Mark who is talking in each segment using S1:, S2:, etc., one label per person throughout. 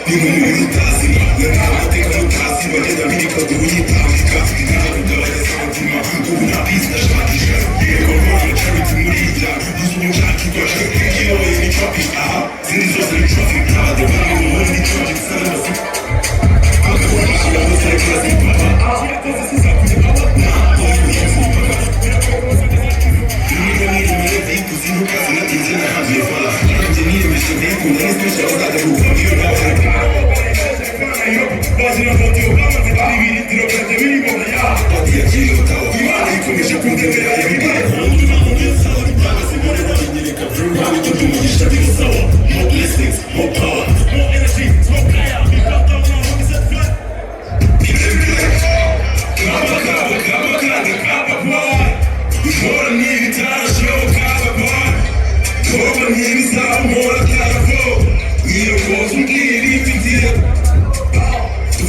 S1: Ni nk'umubiri utazima, nandika amateka mutazi. Bagenda birikaguru yitambika, ntabwo kugabanya santima. Ubu nta peace ndashakisha. Yego nkora charity muri iyi njyana. Yuzuye nshakirwa iyoboye ni traffic, aha zindi zose ni traffic. Abadebana mu muhanda ni tragic sana basi. Bakabona bashyira hose ariko bazipapa. Ntabwo imipaka. Niba niremeye ikuzimu kazi natinze nahambiye fala. Nanjye niyemeje ndayikunda ni special bazajya kuva iyo nawe.
S2: Bazira ngo Obama mfite ibirindiro byanjye birimo ya.
S1: Pati yakiriye Imana ikomeje kundemera yabibara.
S2: More blessings, more power, more energy, more fire.
S1: Kaba kaba kaba kaba kaba boy. Gukora ntibitarashoboka boy. Kuba ntibizamura byaravo. Wiyogoza umbwira ibifitiye.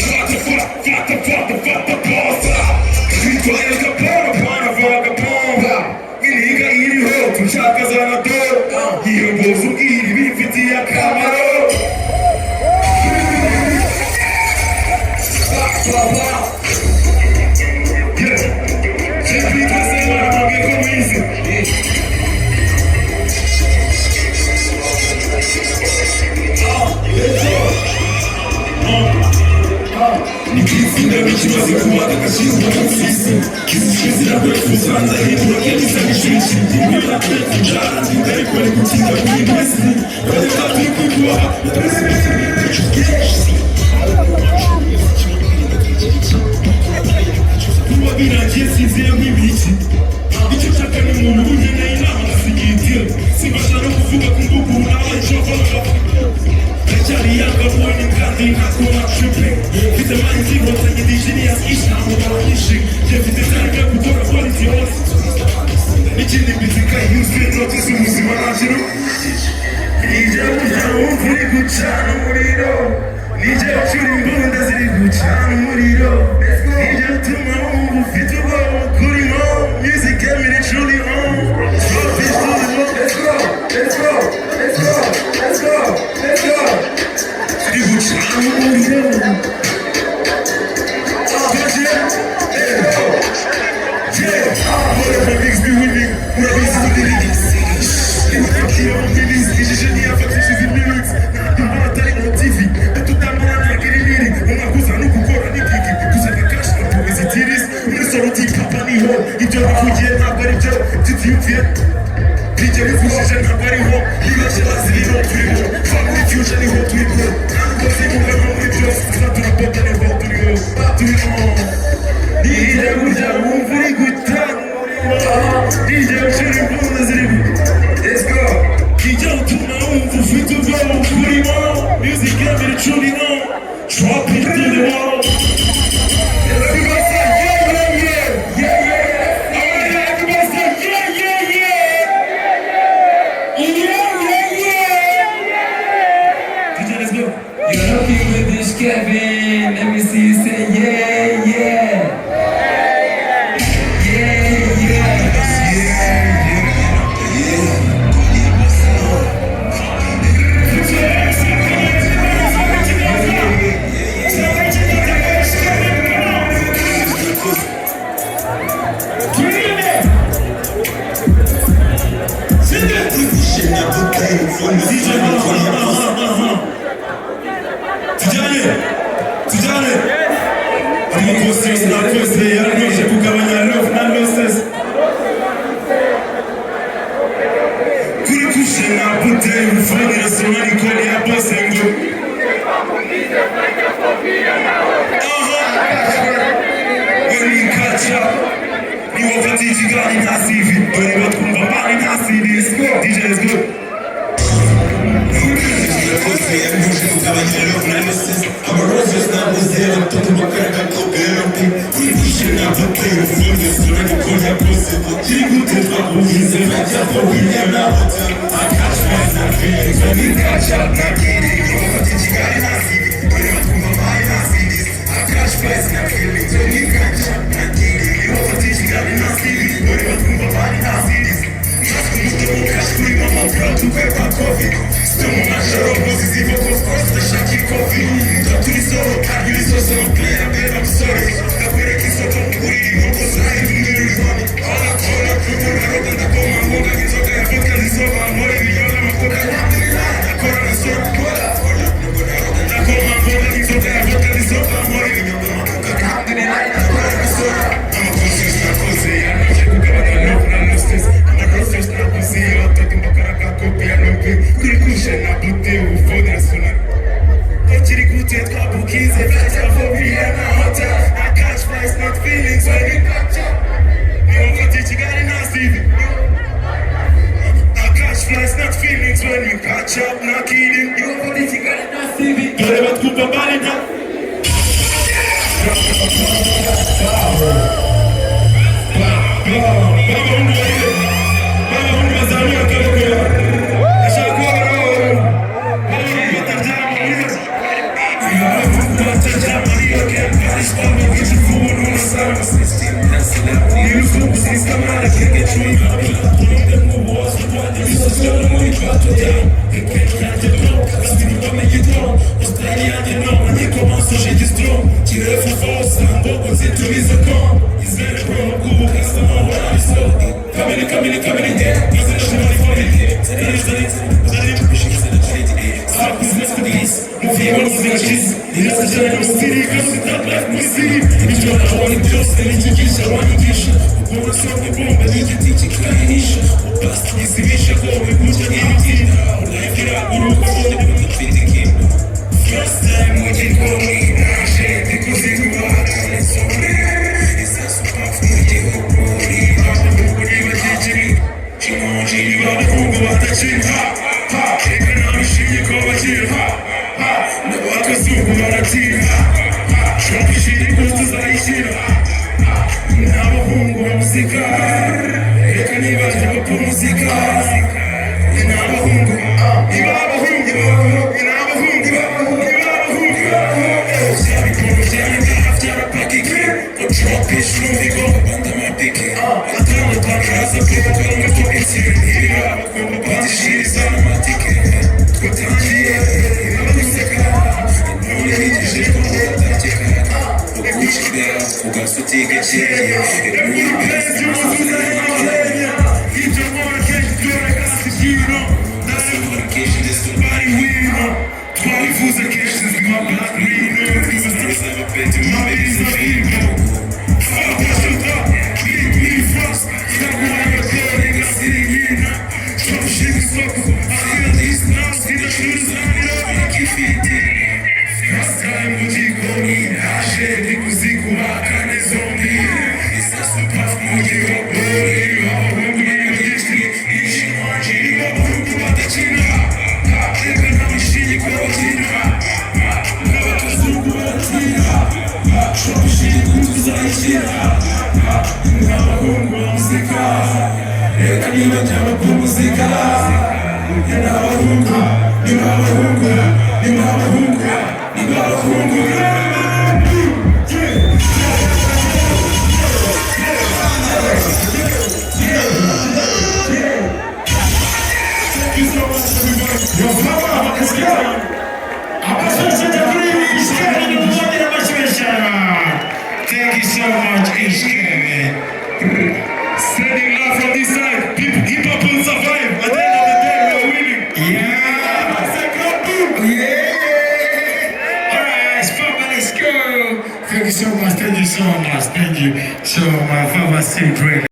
S1: Fata fata fata fata fata bosa. Twitwaye agapara pana vagabond. Iniga iriho tushaka za do. Yiyogoza umbwira ibifitiye akamaro. Yeah. JP twese baramubwiye ko muyizi. Nikitsinda bikimaze kuba agashyizwe mu sisi kizishizira kwifuza ndahindura kenshi ngishishi ndimira njara ariko ari gutinda kuri mwese bareka kwikuba. Kuba birangiye sinziye nk'ibiki. Icyo nshaka ni umuntu unkeneye inama ngasigira deal. Simbasha no kuvuga ku mbuga ubu nabaye icyo. Ndacyari yanga mbonye kandi ntabwo na tripping. Mfite mind inkotanyi ndi genius ishambo nyinshi. Njye mfite time yo gukora quality hose. Ikindi mbizika yuzuye inoti z'ubuzima nta kintu. Nijye burya wumva uri gucana umuriro. Nijye ucura imbunda ziri gucana umuriro. Nijye utuma wumva ufite ubwoba kurimo. Music game iri truly on. Drop it to the low.
S3: Let's go, let's go, let's go, let's go, let's go.
S1: Ziri gucana umuriro.
S3: Let's go.
S1: Yeah, whatever makes me winning. Murabizi ubundi. Ijiji ntiyafatishije iminsi ntabwo atari on TV tutamara ntagira ibiri umwaka uza no gukora n'ikiki gusaka cash na publicitaries muri soroti papa niho ibyo navugiye ntabwo ari byo tutiyumviye bijya bivujije ntabwo ariho niba bazi niho turimo va muri future niho turimo ntabwo zimuga no muri byose tuzaturapota niho turiho turimo. Nijye burya wumva uri gutanga umuriro. Nijye ucura imbunda ziri.
S3: Let's go.
S1: Nijye utuma wumva ufite ubwoba kurimo. Music game iri truly on. Drop it to the wall. Everybody say yeah yeah yeah yeah yeah. Alright, everybody say yeah yeah yeah yeah yeah yeah. DJ, let's go.
S3: You're rocking with this Kevin. Let me see you say yeah. Yeah.
S1: Tujyane tujyane amakosa yose nakoze yaranoje kugabanya love na losses kuri kushe na buteye ufone irasoma nikoni ya bose ngo aha ngo ni kaca niwafata ikiganiro nta CV dore batwumva mbari nta CD. Let's go DJ, let's go.
S4: Yakoze yabihuje kugabanya love na losses amarozi yose nabuze abatoto bakaraga ko kuri na buteye ufone irasoma nikoni ya bose ngo kiri gute twakuhize bajya ko William na Buta. I catch my na feelings when you catch up na kiri niwafata ikiganiro nta CV dore batwumva mbari nta CDs. I catch flights na feelings when you catch up na kiri niwafata ikiganiro nta CV dore batwumva mbari nta CDs. Cash kuri mama proud tukwepa covid. Still mu majoro muzi ziva ko of course ndashaka ikofi. Ibisoso I'm sorry. Ndakwereka isoko ngurira inkoko zahindura urwamo. Hola, naroga ndakoma ngonga inzoga ya vodka zisoma nkora ibinyobwa amakoka ndakora na soro. Ndakoma ngonga inzoga ya vodka zisoma nkora ibinyobwa amakoka ndakora na soro. Amakosa nakoze yanaje kugabanya love na losses. Amaroses nakoze watoto mbakara kopi ya lope kuri kushe na bute ufone na sonari. Kiri gute twabukize flights for Vienna hotel. I catch flights, not feelings when you catch up. Niyo mfata Kigali na CV. I catch flights, not feelings when you catch up, not kidding.
S3: Niyo mfata Kigali na CV.
S1: Dore batwumva mbali nta b'abahungu bari b'abahungu bazamuye akaboko. Ndashaka kubabona b'abahungu bataryama muri abahungu bataryama niyo First time mu gikoni naje ndikuzikuba abahungu badakina reka nabishimye ko bakina n'abakazungu baratina shaka ko tuzayishyira n'abahungu ba muzika reka nibaje bapfa muzika n'abahungu niba abahungu n'abahungu niba abahungu byabikuru byanjye byarapakike utropish n'ubigo bandamapike atandukanye kwibuka ko itsinda badishiriza amatike twatangiye baduseka none higije ko batakeka ukushira ugasuti gakeye. Ibyo nkora kenshi byoreka sibwino ndabikora kenshi ndetse bari wino twabivuze kenshi nka Black Rhino mabiriza bibo Fabashuta big fast ndaguhaye kore gasiringina shop isoko I hear this now see the shoes ikifite. First time mu gikoni naje ndikuzikuba kane zombi isasu paf mu gihogori abahungu byinshi ishinwaje abahungu badakina reka ntabishinye ko bakina n'abakazungu baratina shop tuzayishyira n'abahungu ba muzika reka niba byaba ku muzika n'abahungu niba abahungu niba abahungu niba abahungu. Thank you so much, everybody.
S5: Yo, Mama, let's go. Abashyushye kuri Ish Kevin mumwongere amashyi menshi cyane. Thank you so much, Ish Kevin.
S1: Sending love from this side. Hip hop will survive. At the end of the day, we are winning.
S5: Yeah. All right, Fama, let's go. Thank you so much. Thank you so much. Thank you so much. Fama, still great.